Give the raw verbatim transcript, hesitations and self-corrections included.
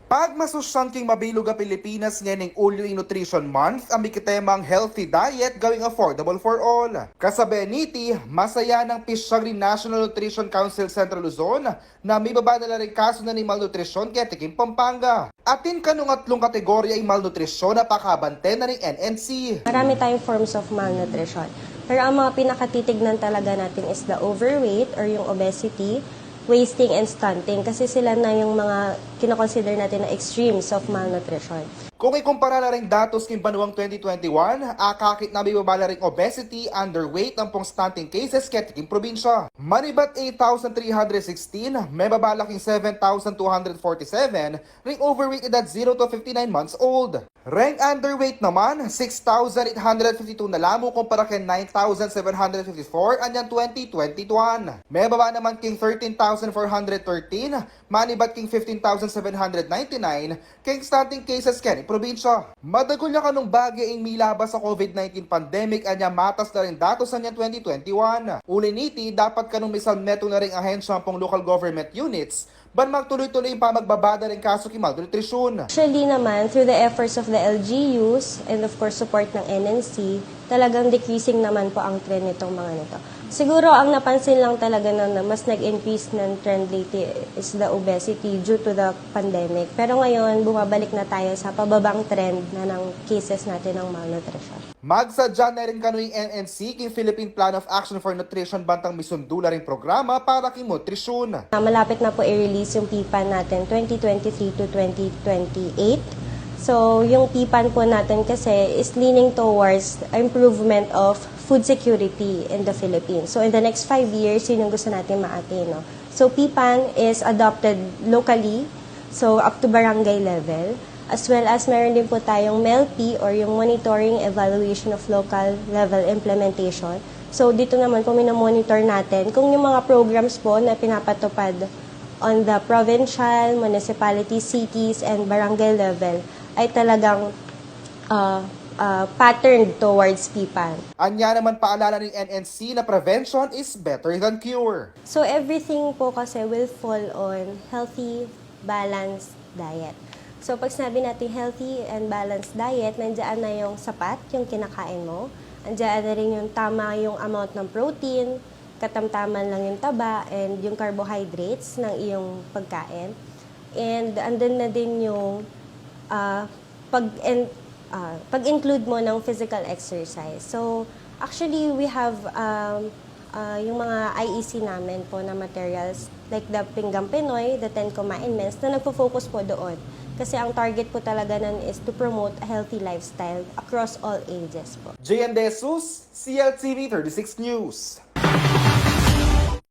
Pagmasusyan king mabilug a Pilipinas ngening Ulyu ing Nutrition Month, a mikitemang healthy diet gawing affordable for all. Kasabe niti, masayanang pisyag ning National Nutrition Council Central Luzon na mibaba na la ring kasu na ning malnutrisyon keti king Pampanga. Atin kanung atlung kategorya ing malnutrisyon a pakabante na ning N N C. Marami tayong forms of malnutrition. Pero ang mga pinakatitignan talaga natin is the overweight or yung obesity, wasting and stunting kasi sila na yung mga kinoconsider natin na extremes of malnutrition. Kung ikumpara la ring datus king banuang twenty twenty-one, akakit na mibaba la ring obesity, underweight, ampong stunting cases keti king probinsya. Manibat eight thousand three hundred sixteen, mebaba la king seven thousand two hundred forty-seven ring overweight edad zero to fifty-nine months old. Reng underweight naman, six thousand eight hundred fifty-two na la mu kumpara king nine thousand seven hundred fifty-four anyang twenty twenty-one. Mebaba naman king thirteen thousand four hundred thirteen, manibat king fifteen thousand seven hundred ninety-nine king stunting cases keni probinsya. Madagul ya kanung bage ing milabas a COVID nineteen pandemic anyang matas na ring datus anyang twenty twenty-one. Uli niti, dapat kanung misalmetung na ring ahensya ampong local government units ban magtuloy-tuloy ing pamagbaba da ring kasu king malnutrisyun. Actually naman, through the efforts of the L G Us and of course support ng N N C, talagang decreasing naman po ang trend nitong mga nito. Siguro ang napansin lang talaga na, na mas nag-increase ng trend lately is the obesity due to the pandemic. Pero ngayon, bumabalik na tayo sa pababang trend na ng cases natin ng malnutrition. Magsadya na rin kanu ing N N C king Philippine Plan of Action for Nutrition bantang misundu la ring programa para king nutrisyun. Ah, malapit na po i-release yung PPAN natin twenty twenty-three to twenty twenty-eight. So, yung PPAN po natin kasi is leaning towards improvement of food security in the Philippines. So, in the next five years, yun yung gusto natin ma-attain, no? So, PPAN is adopted locally, so up to barangay level, as well as meron din po tayong MELP or yung Monitoring Evaluation of Local Level Implementation. So, dito naman po minomonitor natin kung yung mga programs po na pinapatupad on the provincial, municipality, cities, and barangay level ay talagang uh, uh, patterned towards PPAN. Anya naman paalala ning N N C na prevention is better than cure. So everything po kasi will fall on healthy, balanced diet. So pag sinabi natin healthy and balanced diet, nandiyan na yung sapat yung kinakain mo, nandiyan na rin yung tama yung amount ng protein, katamtaman lang yung taba and yung carbohydrates ng iyong pagkain. And andun na din yung uh, pag and uh, pag-include mo ng physical exercise. So actually we have um, uh, yung mga I E C namin po na materials like the Pinggang Pinoy, the Ten Commandments na nagfo-focus po doon. Kasi ang target po talaga nun is to promote a healthy lifestyle across all ages po. J N De Jesus, C L T V thirty-six News.